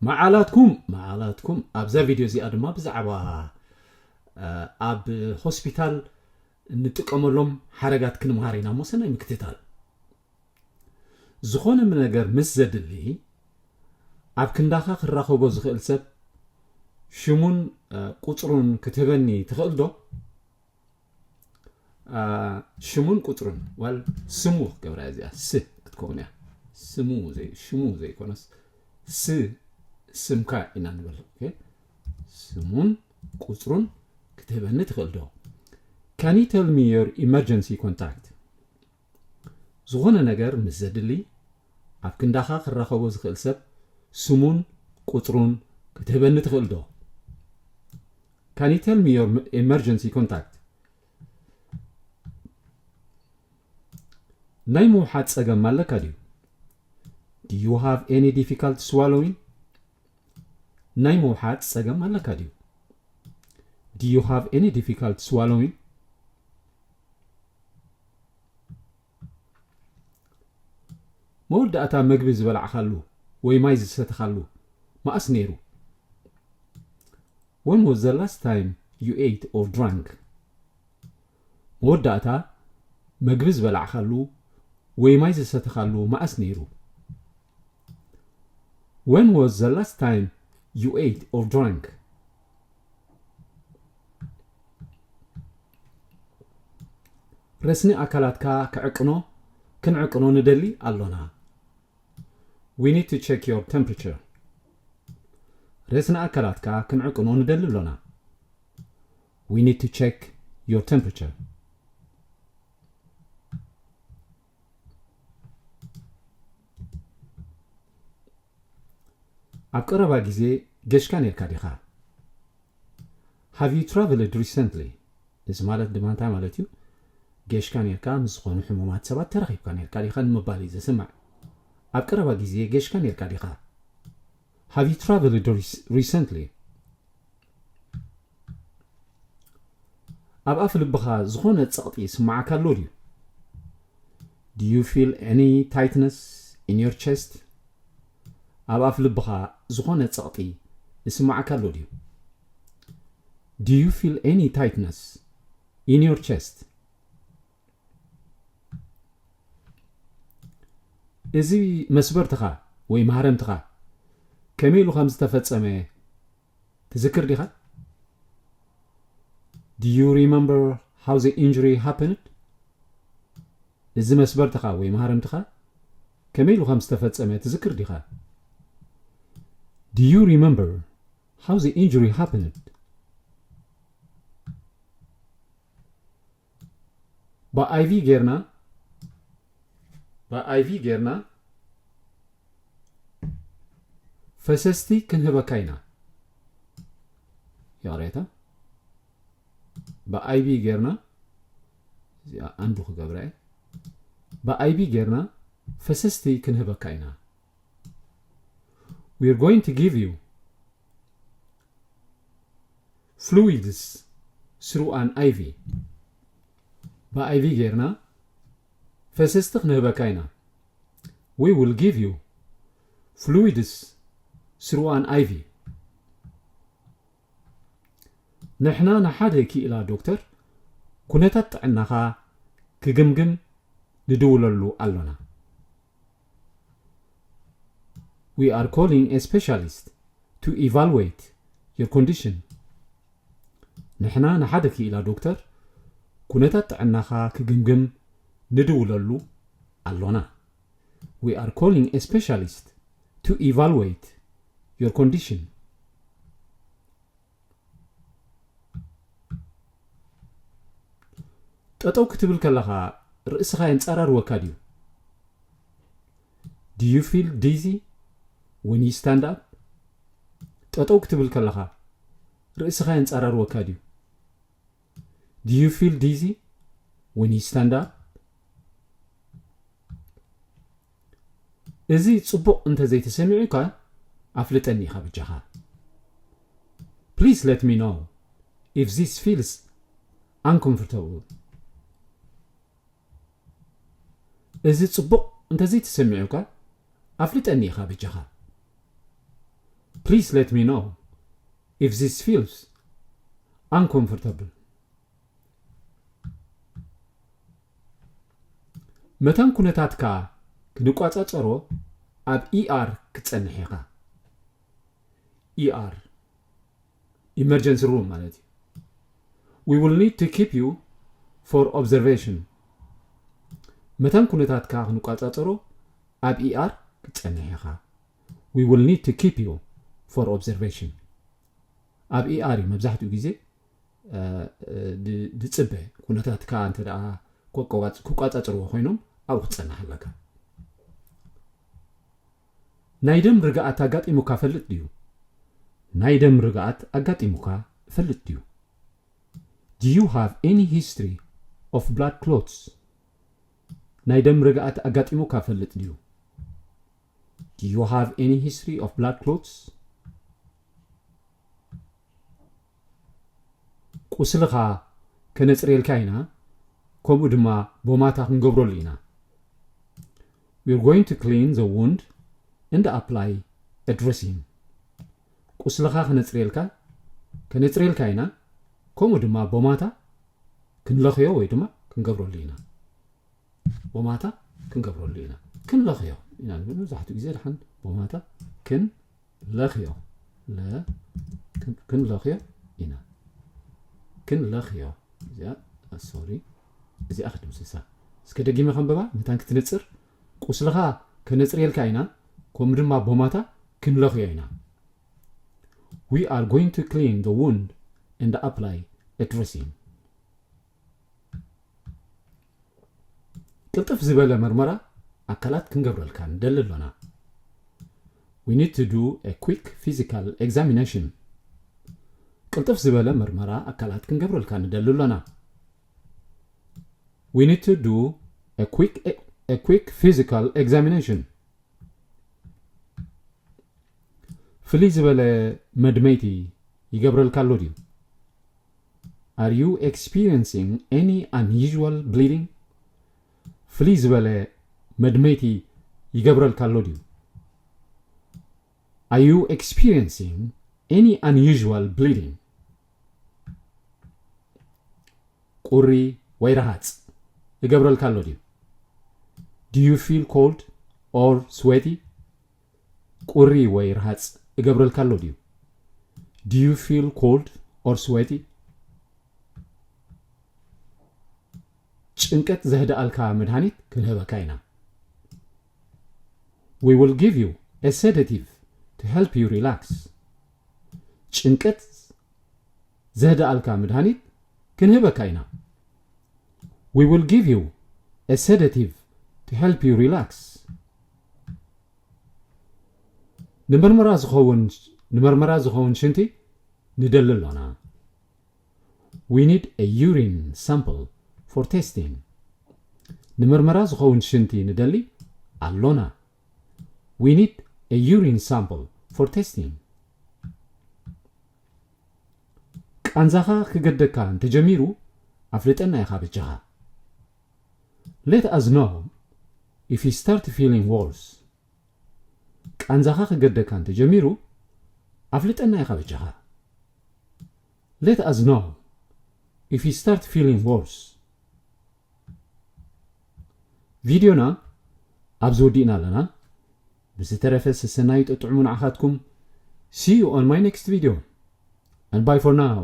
መዓላትኩም መዓላትኩም ኣብዛ ቪድዮ እዚኣ ድማ ብዛዕባ ኣብ ሆስፒታል እንጥቀመሎም ሓረጋት ክንምሃር ኢና። ሞ ሰናይ ምክትታል። ዝኾነ ነገር ምስ ዘድሊ ኣብ ክንዳኻ ክራኸቦ ዝኽእል ሰብ ሽሙን ቁፅሩን ክትህበኒ ትኽእል ዶ? ሽሙን ቁፅሩን ዋል ስሙ ክገብራ እዚኣ ስ ክትከውን እያ። ስሙ ዘይ ሽሙ ዘይኮነስ ስ ስምካ ኢና ንብል። ስሙን ቁፅሩን ክትህበኒ ትኽእል ዶ? Can you tell me your emergency contact? ዝኾነ ነገር ምስ ዘድሊ ኣብ ክንዳኻ ክራኸቦ ዝኽእል ሰብ ስሙን ቁፅሩን ክትህበኒ ትኽእል ዶ? Can you tell me your emergency contact? ናይ ምውሓጥ ጸገም ኣለካ ድዩ? Do you have any difficult swallowing? ናይ ምውሓጥ ጸገም ኣለካ ድዩ? Do you have any difficult swallowing? መወዳእታ መግቢ ዝበላዕኻሉ ወይ ማይ ዝሰተኻሉ መኣስ ነይሩ? When was the last time you ate or drank? መወዳእታ መግቢ ዝበላዕኻሉ ወይ ማይ ዝሰተኻሉ መኣስ ነይሩ? When was the last time you ate or drank? ረስኒ ኣካላትካ ክዕቅኖ ክንዕቅኖ ንደሊ ኣሎና። We need to check your temperature. ረስኒ ኣካላትካ ክንዕቅኖ ንደሊ ኣሎና። We need to check your temperature. ኣብ ቀረባ ግዜ ገሽካ ነርካ ዲኻ? Have you traveled recently? እዚ ማለት ድማ እንታይ ማለት እዩ? ገሽካ ነርካ ምስ ዝኾኑ ሕሙማት ሰባት ተራኺብካ ነርካ ዲኻ ንምባል እዩ ዘስምዕ። ኣብ ቀረባ ግዜ ገሽካ ነርካ ዲኻ? Have you traveled recently? ኣብ ኣፍ ልብኻ ዝኾነ ጸቕጢ ይስምዓካ ኣሎ ድዩ? Do you feel any tightness in your chest? ኣብ ኣፍ ልብኻ ዝኾነ ጸቕጢ ይስምዓካ ኣሎ ድዩ? Do you feel any tightness in your chest? እዚ መስበርትኻ ወይ ማህረምትኻ ከመይ ኢሉ ከም ዝተፈጸመ ትዝክር ዲኻ? Do you remember how the injury happened? እዚ መስበርትኻ ወይ ማህረምትኻ ከመይ ኢሉ ከም ዝተፈጸመ ትዝክር ዲኻ? Do you remember how the injury happened? ብኣይቪ ጌርና ብኣይቪ ጌርና ፈሰስቲ ክንህበካ ኢና። ይቕሬታ። ብኣይቪ ጌርና እዚኣ ኣንዱ ክገብራ እየ። ብኣይቪ ጌርና ፈሰስቲ ክንህበካ ኢና። We are going to give you fluids through an I V. ብኣይቪ ጌርና ፈሰስቲ ክንህበካ ኢና። We will give you fluids through an I V. ንሕና ንሓደ ክኢላ ዶክተር ኩነታት ጥዕናኻ ክግምግም ንድውለሉ ኣሎና። We are calling a specialist to evaluate your condition. ንሕና ንሓደ ክኢላ ዶክተር ኩነታት ጥዕናኻ ክግምግም ንድውለሉ ኣሎና። We are calling a specialist to evaluate your condition. ጠጠው ክትብል ከለኻ ርእስኻ የንጸራርወካ ድዩ? Do you feel dizzy when you stand up? ጠጠው ክትብል ከለኻ ርእስኻ የንጸራርወካ ድዩ? Do you feel dizzy when you stand up? እዚ ጽቡቕ እንተ ዘይተሰሚዑካ ኣፍልጠኒ ኢኻ ብጃኻ። Please let me know if this feels uncomfortable. እዚ ጽቡቕ እንተ ዘይተሰሚዑካ ኣፍልጠኒ ኢኻ ብጃኻ። Please let me know if this feels uncomfortable. መታን ኩነታትካ ክንቋጻጸሮ ኣብ E R ክትጸንሕ ኢኻ። E R, emergency room ማለት እዩ። We will need to keep you for observation. መታን ኩነታትካ ክንቋጻጸሮ ኣብ E R ክትጸንሕ ኢኻ። We will need to keep you for observation. ኣብ E R እዩ መብዛሕትኡ ግዜ ዝፅበ። ኩነታትካ እንተ ክቋፃፅርዎ ኮይኖም ኣብኡ ክትፀንሕ ኣለካ። ናይ ደም ርግኣት ኣጋጢሙካ ፈልጥ ድዩ? ናይ ደም ርግኣት ኣጋጢሙካ ፈልጥ ድዩ? Do you have any history of blood clots? ናይ ደም ርግኣት ኣጋጢሙካ ፈልጥ ድዩ? Do you have any history of blood clots? ቁስልኻ ከነፅርየልካ ኢና፣ ከምኡ ድማ ቦማታ ክንገብረሉ ኢና። We're going to clean the wound and apply a dressing. ቁስልኻ ከነፅርየልካ ከነፅርየልካ ኢና፣ ከምኡ ድማ ቦማታ ክንለኽዮ ወይ ድማ ክንገብረሉ ኢና። ቦማታ ክንገብረሉ ኢና። ክንለኽዮ ኢና ንብል። መብዛሕትኡ ግዜ ደሓን ቦማታ ክንለኽዮ ክንለኽዮ ኢና። ክንለኽዮ እዚኣ ሶሪ እዚኣ ክድምስሳ። እስከ ደጊመ ከንበባ መታን ክትንፅር። ቁስልኻ ከነፅርየልካ ኢና፣ ከምኡ ድማ ቦማታ ክንለኽዮ ኢና። We are going to clean the wound and apply a dressing. ቅልጥፍ ዝበለ መርመራ ኣካላት ክንገብረልካ ንደሊ ኣሎና። We need to do a quick physical examination. ቅልጥፍ ዝበለ መርመራ ኣካላት ክንገብረልካ ንደሊ ኣሎና። We need to do a quick, a quick physical examination. ፍልይ ዝበለ መድመይቲ ይገብረልካ ኣሎ ድዩ? Are you experiencing any unusual bleeding? ፍልይ ዝበለ መድመይቲ ይገብረልካ ኣሎ ድዩ? Are you experiencing any unusual bleeding? ቁሪ ወይ ረሃፅ እገብረልካ ኣሎ ድዩ? Do you feel cold or sweaty? ቁሪ ወይ ረሃፅ እገብረልካ ኣሎ ድዩ? Do you feel cold or sweaty? ጭንቀት ዘህድኣልካ መድሃኒት ክንህበካ ኢና። We will give you a sedative to help you relax. ጭንቀት ዘህድኣልካ መድሃኒት ክንህበካ ኢና። We will give you a sedative to help you relax. ንምርመራ ዝኸውን ንምርመራ ዝኸውን ሽንቲ ንደሊ ኣሎና። We need a urine sample for testing. ንምርመራ ዝኸውን ሽንቲ ንደሊ ኣሎና። We need a urine sample for testing. ቃንዛኻ ክገደካ እንተጀሚሩ ኣፍልጠና ኢኻ በጃኻ። Let us know if you start feeling worse. ቃንዛኻ ክገደካ እንተጀሚሩ ኣፍልጠና ኢኻ በጃኻ። Let us know if you start feeling worse. ቪድዮና ኣብዚ ወዲእና ኣለና። ብዝተረፈ ሰሰናዩ ጥጥዕሙ ንዓኻትኩም። See you on my next video. And bye for now.